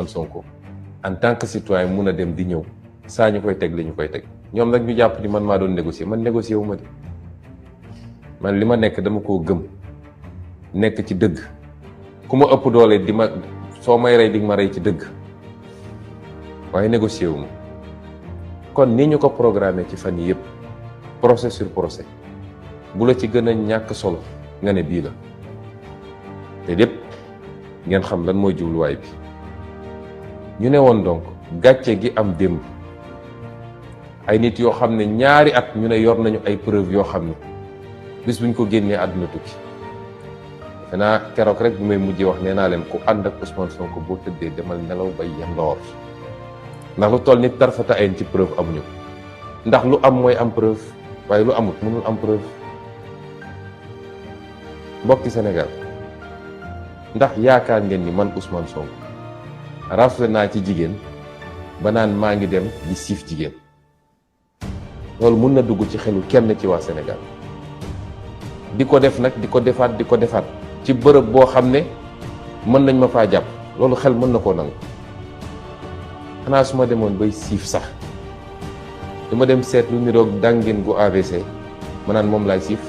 Ousmane Sonko en tant que citoyen mun a dem di ñëw saa ñu koy teg li ñu koy teg ñoom nag ñu jàpp ni man maa doon négocier man négocier wu ma de man li ma nekk dama koo gëm nekk ci dëgg ku ma ëpp doole di ma soo may rey di ma rey ci dëgg waaye négocier wu ma kon ni ñu ko programmé ci fan yi yëpp procès sur procès bu la ci gën a ñàkk solo nga ne bii la te lépp ngeen xam lan mooy jubluwaay bi ñu ne woon donc gàcce gi am démb ay nit yoo xam ne ñaari at ñu ne yor nañu ay preuve yoo xam ne bis buñ ko génnee àdduna tukki defe naa keroog rek bi may mujjee wax nee naa leen ku ànd ak Ousmane Sonko boo tëddee demal nelaw bay yandoor ndax lu toll nit tarfata ayen ci preuve amuñu ko ndax lu am mooy am preuve waaye lu amut mënul am preuve mbokki Sénégal ndax yaakaar ngeen ni man Ousmane Sonko rafle naa ci jigéen ba naan maa ngi dem di siif jigéen loolu mun na dugg ci xelu kenn ci waa Sénégal di ko def nag di ko defaat ci bërëb boo xam ne mën nañ ma faa jàpp loolu xel mën na koo nangu xanaa su ma demoon bay siif sax dama dem seet lu niroog dàngin gu AVC ma naan moom laay siif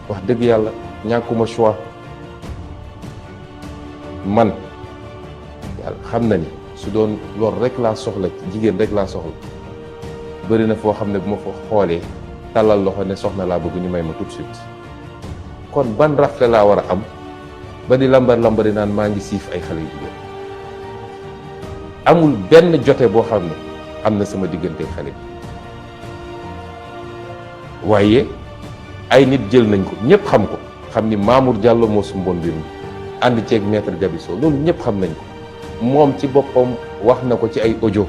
wax dëgg yàlla ñàkkuma choix man yàlla xam na ni su doon loolu rek laa soxla jigéen rek laa soxla bëri na foo xam ne bu ma fa xoolee tàllal loxo ne soxna laa bëgg ñu may ma tout de suite kon ban rafle laa war a am ba di lambari naan maa ngi siif ay xale yu jigéen amul benn jote boo xam ne am na sama diggante xale bi waaye ay nit jël nañ ko ñëpp xam ko xam ni Mamour Diallo moo sumboon mbir mi ànd ceeg maître Gabisso loolu ñëpp xam nañ ko moom ci boppam wax na ko ci ay audio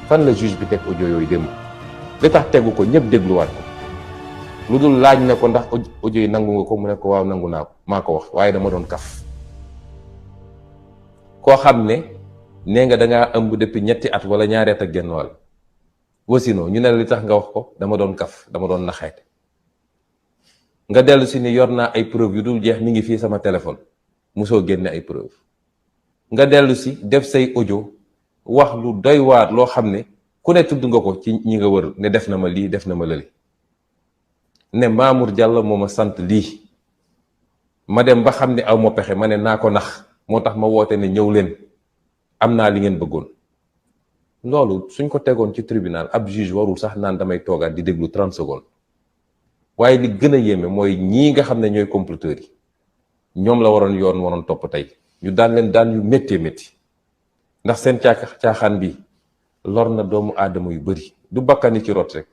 fan la juge bi teg audio yooyu démb li tax tegu ko ñëpp dégluwaat ko lu dul laaj na ko ndax audio yi nangu nga ko mu ne ko waaw nangu naa ko maa ko wax waaye dama doon kaf koo xam ne nee nga dangaa ëmb depuis ñetti at wala ñaari at ak genn wàll wasino ñu ne li tax nga wax ko dama doon kaf dama doon naxeete nga dellu si ni yor naa ay preuve yu dul jeex mi ngi fii sama téléphone musoo génne ay preuve nga dellu si def say audio wax lu doy waar loo xam ne ku ne tudd nga ko ci ñi nga wër ne def na ma lii def na ma lële ne Mamour Diallo moo ma sant lii ma dem ba xam ne aw ma pexe ma ne naa ko nax moo tax ma woote ne ñëw leen am naa li ngeen bëggoon loolu suñ ko tegoon ci tribunal ab juge warul sax naan damay toogaat di déglu 30 secondes waaye li gën a yéeme mooy ñii nga xam ne ñooy comploteurs yi ñoom la waroon topp tey ñu daan leen daan yu méttee métti ndax seen caaxaan bi lor na doomu aadama yu bari du bakkani ci rot rek